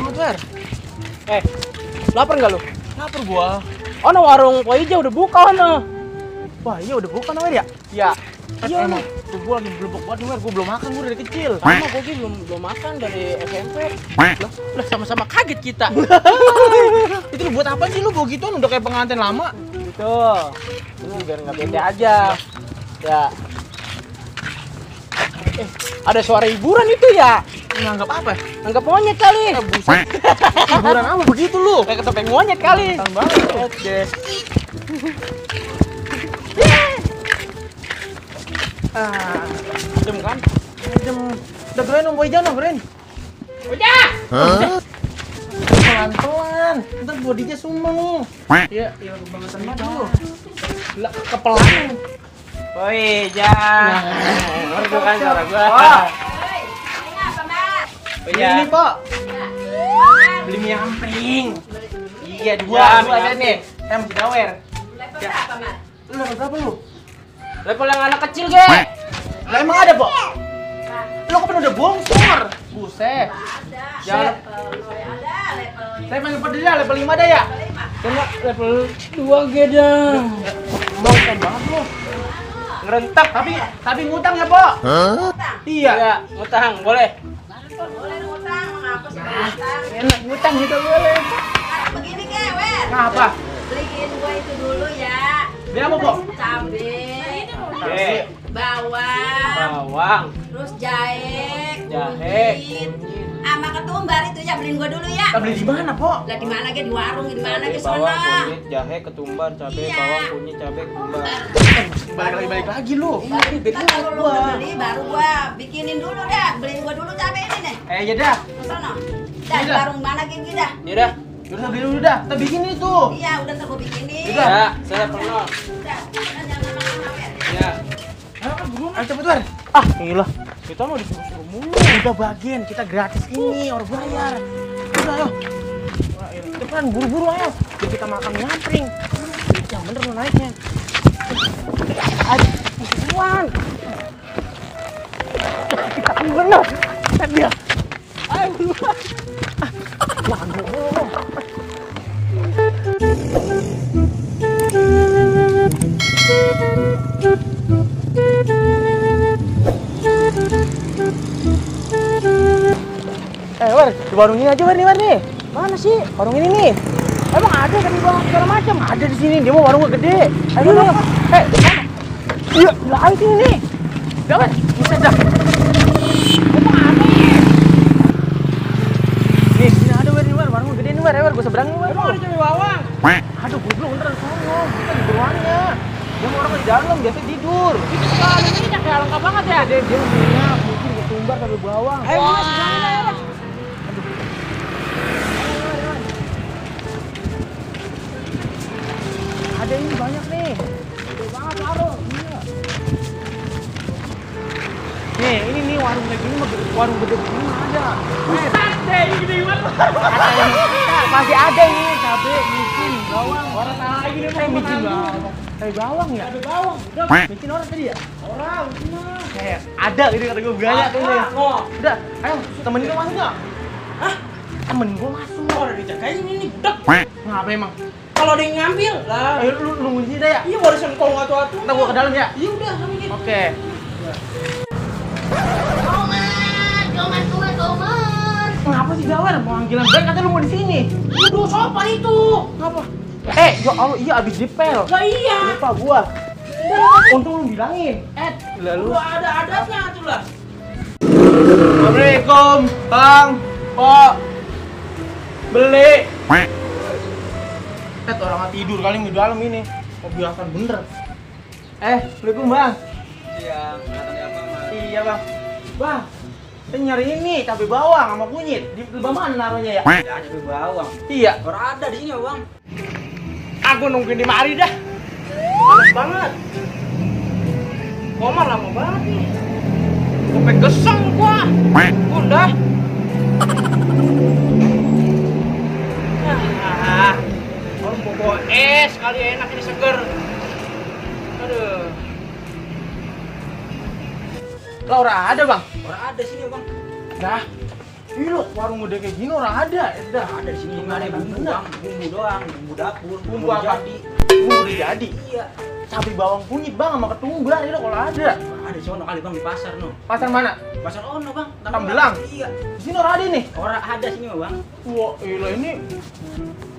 banget, Wer. Lapar nggak lu? Lapar gua. Oh, no, warung Pak Ija udah buka, no. Wah, iya udah bukan, Wer ya? Ya. Iya, Emang, tuh gua lagi belum banget nih, Wer. Gua belum makan gua dari kecil. sama gue belum makan dari SMP. Lah sama-sama kaget kita. Itu lu buat apa sih lu bawa gituan udah kayak pengantin lama? Gitu. Ini biar nggak beda aja. Ya. Ada suara hiburan itu ya? Nganggap apa? Anggap monyet kali. Buset. Hiburan apa begitu lu? Kayak ketopeng monyet kali. Keren banget. Deh. Adem kan? Adem. Udah Bren, Om Boyjan, Om Bren. Udah. Pelan-pelan. Ntar bodinya sumbang. Iya, iya kebangetan banget lu. Lah, kepelan. Woi, jangan. Itu kan suara gua. Ini, Pak. Beli mie ampling. Iya, dua aja nih. Saya masih dawer. Level berapa, Mas? Lu level berapa lu? Level yang anak kecil, ge. Lah emang ada, Pak? Lu kan udah bongsor. Buset. Ada. Jangan. Ada level. Saya main pada dia level 5 dah ya. Cuma level 2 ge dah. Bongsor banget lu. Ngerentak. Tapi ngutang ya, Pak? Iya. Ya, ngutang boleh. Boleh ngutang, mengapa sih ngutang? Enak ngutang gitu boleh. Nah, begini ke, Wer. Ngapa? Beliin gua itu dulu ya. Beli apa, Pak? Cabe, Bawang. terus jahe, Jahe, kunyit, sama ketumbar itu ya beliin gua dulu ya. Kita beli di mana, Pak? Lah di mana ke di warung di mana ke Bawang, sana? kunyit, jahe, ketumbar, cabai, Iya. bawang, kunyit, cabai, ketumbar. Balik lagi lu. Ntar kalau lu udah beli baru gua bikinin dulu dah. Beliin gua dulu cabe ini nih. Ya dah. Ke sana. Dah di Iya. warung mana gini dah. Ya udah. Udah beli dulu dah. Kita bikin itu. Iya, udah ntar gua bikinin. Udah. Ya, saya penuh. Udah, jangan lama-lama, Wer. Ya. Ayo cepet, Wer. Ah, gila. Kita mau disuruh-suruh mulu. Udah bagian kita gratis ini, orang bayar. Udah ayo. Cepetan buru-buru ayo. Biar kita makan nyampring. Yang bener lu naiknya. Aduh, Wan. Kita bener. Dia. Ayo buruan. Wah, ngomong. Wer, di warung ini aja, Wer nih. Mana sih? Warung ini nih. Emang ada kan di bawah segala macam? Ada di sini. Dia mau warungnya gede. Ayo, ayo. Iya, lah itu nih. Udah, Wer. Bisa dah. Emang ada nih. Nih, sini ada, Wer, warung gede nih, Wer. Wer, gua seberang nih, Wer. Emang ada cabai bawang? Aduh, goblok beneran sono. Kita di ruangnya. Dia mau orang di dalam, biasa tidur. Itu sekali ini kayak lengkap banget ya. Dia punya mungkin ketumbar sampai bawang. Ayo, Mas, jangan. Ada ini banyak nih. Gede banget warung. Iya. Nih, ini nih warung kayak gini mah warung gede begini mah ada. Ada ini gede banget. Ada ini. Nah, masih ada ini cabe, micin, bawang. Orang salah lagi nih Kayak micin bawang. Kayak bawang ya? Cabai bawang. Udah. Micin orang tadi ya? Orang, cuma. Kayak ada ini kata gue banyak ini. Udah, ayo temenin gue masuk nggak? Hah? Temen gue masuk. Oh, udah dijagain ini budak. Ngapa emang? Kalau ada yang ngambil lah. Ayo lu ngunci dah ya? Iya, warisan kalau nggak atu-atu. Ntar gue ke dalam ya? Iya udah, kami gitu. Oke. Tomat. Ngapa sih Dawer? Mau panggilan baik katanya lu mau di sini. Udah sopan itu. Ngapa? Ya Allah, iya abis dipel. Lah iya. Lupa gua. Untung lu bilangin. Lalu. Udah ada adatnya tuh lah. Assalamualaikum, Bang. Pak. Beli. Orang tidur kali di dalam ini. Kebiasaan bener. Assalamualaikum, Bang. Iya, katanya apa, Mas? Iya, Bang. Bang, kita nyari ini cabai bawang sama kunyit. Di mana naruhnya ya? Ya, cabai bawang. Iya. Orang ada di sini, Bang. Aku nungguin di mari dah. Panas banget. Komar lama banget nih. Sampai geseng gua. Udah. Orang bobo es kali enak ini seger. Aduh. Laura ada, Bang? Orang ada sini, Bang. Dah. Ih, warung gede kayak gini orang ada. Dah. Ada di sini nggak ada bumbu bang, bumbu doang, bumbu dapur, Bumbu apa? jadi. Bumbu jadi. Iya. Cabai bawang kunyit bang sama ketumbar itu kalau ada. Ada di sono kali bang di pasar no. Pasar mana? Pasar ono bang. Tambelang? Iya. Di sini orang ada nih. Orang ada sini mah bang. Wah, ilah ini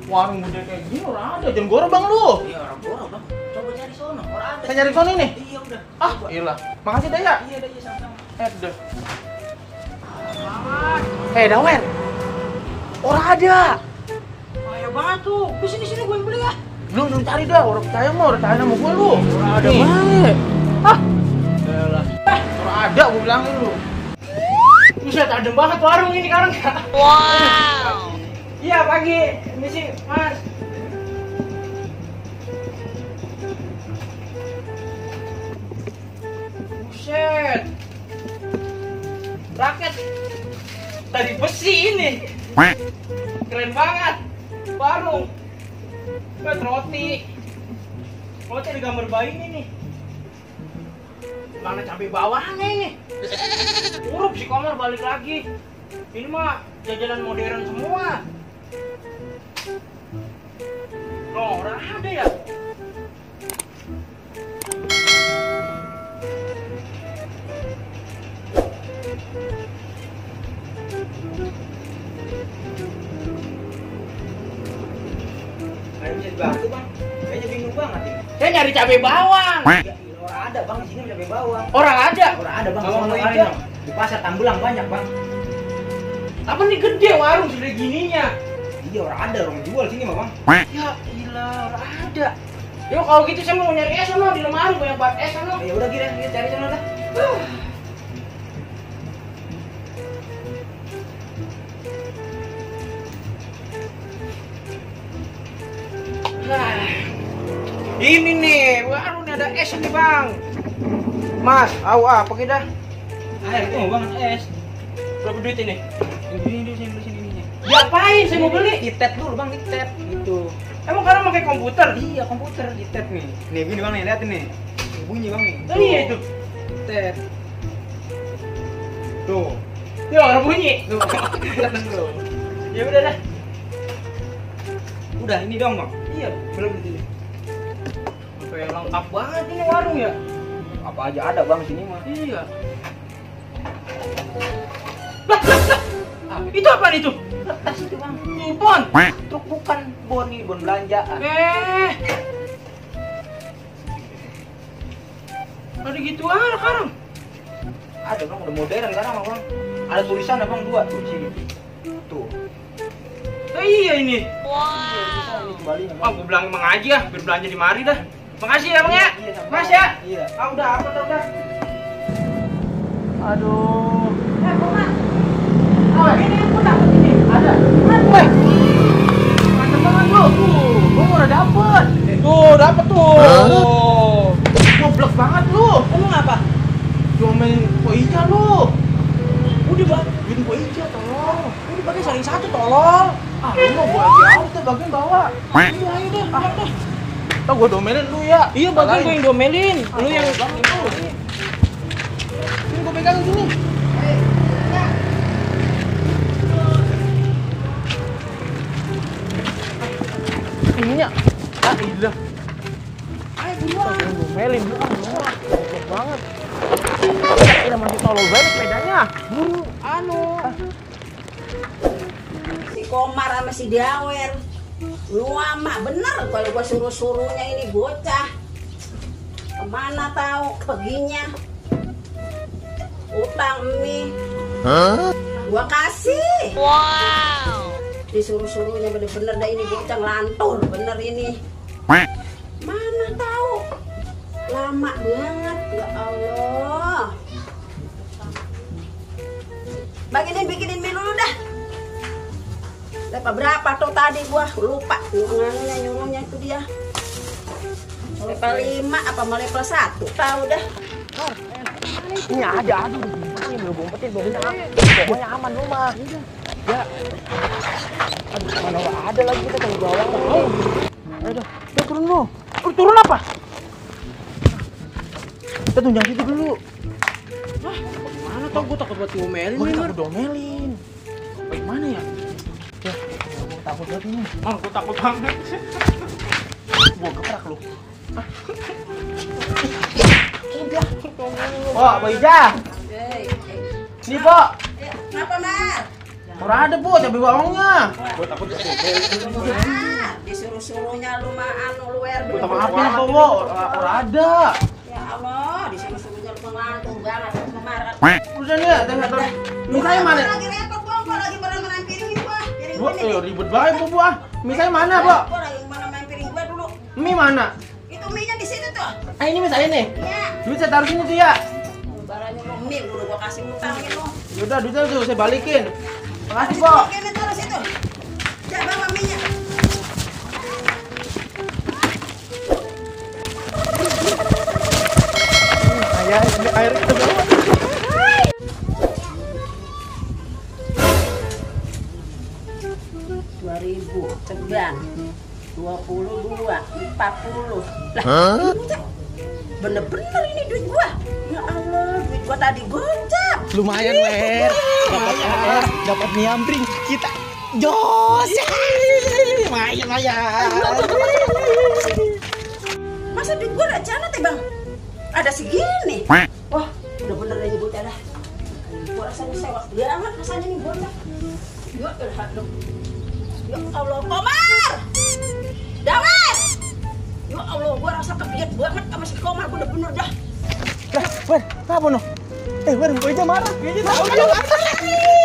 warung gede kayak gini orang ada. Jangan goreng bang lu. Iya orang borong bang. Coba cari sono, orang ada. Saya nyari sono nih. Iya udah. Ah, ilah. Makasih dah ya. Iya dah iya sama-sama. Dah. Dawen. Orang ada. Ayo banget tuh. Di sini gue yang beli ya. Lu cari dah. Orang percaya mah orang tanya sama gue lu. Orang ada Nih. banget. Hah? Yalah. Orang ada gue bilangin lu. Buset, adem banget warung ini sekarang ya. Wow. Iya pagi, misi mas. Buset, raket dari besi ini, keren banget. Warung, buat roti ada gambar bayi ini. Mana cabai bawahnya ini? Urup si Komar balik lagi. Ini mah jajanan modern semua. Loh, orang ada ya? Ada bisa dibantu bang. Kayaknya bingung banget ini. Saya nyari cabai bawang. Ya, orang ada bang di sini cabai bawang. Orang ada. Orang ada bang. Bawang Sono hijau. kali, Bang. Di pasar Tambelang banyak bang. Apa nih gede warung sudah gininya? Iya orang ada orang jual sini mah bang. Ya ilah, orang ada. Yo kalau gitu saya mau nyari es sono di lemari banyak banget es sono. Ya udah kita cari sana dah. Nah, ini nih, warung nih ada es nih bang. Mas, apa kita? Air itu mau bang es. Berapa duit ini? Ini sini. Diapain saya mau beli? Ditet dulu bang, ditet gitu. Emang sekarang pakai komputer? Iya komputer ditet nih. Nih gini bang nih liatin nih. Bunyi bang nih. Oh, iya itu. Ditet. Tuh. Ya orang bunyi. Tuh. Liatin tuh. Ya udah dah. Udah ini dong bang. Iya. Belum di sini. Kayak lengkap banget ini warung ya. Apa aja ada bang sini mah. Iya. Lah. Itu apa itu? Tas itu bang. Kupon. Truk bukan bon nih, bon belanjaan. Ada gitu aja sekarang. Ada bang, udah modern sekarang bang. Ada tulisan bang dua tuh di sini. Tuh. Iya ini. Ini kembali Ah, gue bilang emang aja, biar belanja di mari dah. Makasih ya bang ya. Iya, sama-sama. Mas ya. Iya. Ah udah apa udah. Aduh. Komar. Oh, ini aku dapat ini. Ada. Weh. Mantap banget lu. Gua udah dapet. Tuh, dapet tuh. Tuh. Goblok banget lu. Emang apa? Diomelin Ko Ija lu. Udah bang. Bikin Ko Ija tolong. Udah pakai saling satu tolong. Ah, lu mau gua lagi out tuh bagian bawah. Iya ayo deh. Ah, deh. Tau gua domelin lu ya. Iya bagian gue yang domelin. Lu yang bang itu. Ini gua pegang sini. Ininya. Ah, iya. ayo buruan. Domelin bukan semua. Goblok banget. Udah masih tolol banget sepedanya. Buru. Si Komar sama si Dawer. Lu lama bener kalau gua suruh-suruhnya ini bocah. Kemana tahu perginya? Utang mie. Gua kasih. Wow. Disuruh-suruhnya bener-bener dah ini bocah ngelantur bener ini. Mana tahu? Lama banget ya Allah. Bikinin mie dulu dah. Lepas berapa tuh tadi gua lupa nyuruhnya itu dia. Level 5 apa mau level 1 tahu dah. Ini ada ini belum umpetin pokoknya aman lu mah. Ya. Aduh, mana ada lagi kita kalau bawang. Aduh, ya turun lu. Turun apa? Kita tunjang situ dulu. Mana tau gue takut buat diomelin Gue nih. takut domelin. Mana ya? Ya, gua takut banget ini. Gua takut banget. Gua geprak lu. Udah. Pok, Mbak Ija. Nih, Pok. Kenapa, Mar? Ora ada, Pok, cabai bawangnya. Gua takut Mar, disuruh-suruhnya lu mah anu luwer dulu. Minta maaf ya, Pok. Ora ada. Ya Allah, disuruh-suruhnya lu ngelantung banget Mar. Urusan ya, tengah mie saya mana? Lagi repot, Bang. Gua lagi mana-mana piring ini, Bang. Piring Bu, ini. ribet banget, Bu, Bu. Mie saya mana, Pok? Gua lagi mana-mana piring gua dulu. Mie mana? Itu mie-nya di situ tuh. Ini mie saya nih. Iya. Duit saya taruh sini tuh ya. Barangnya lo mie udah gua kasih utangin lo. Yaudah, duitnya tuh saya balikin. Makasih, Pok. Ini taruh situ. Ya, bawa mie-nya. Air kita bawa. 2000 tegang 22 40 lah bener-bener ini duit gua ya Allah duit gua tadi gocap Lumayan, Ler. Dapat air, dapat mie ambring. Kita jos. Lumayan. masa duit gua rencana teh bang ada segini wah udah bener aja bocah dah gua rasanya sewa dia amat rasanya nih bocah ya aduh ya Allah Komar Dawet ya Allah gua rasa kebiet banget sama si Komar gua udah bener dah Lah, Wer, apa no? Wer, gue aja marah. Kayaknya tahu dia.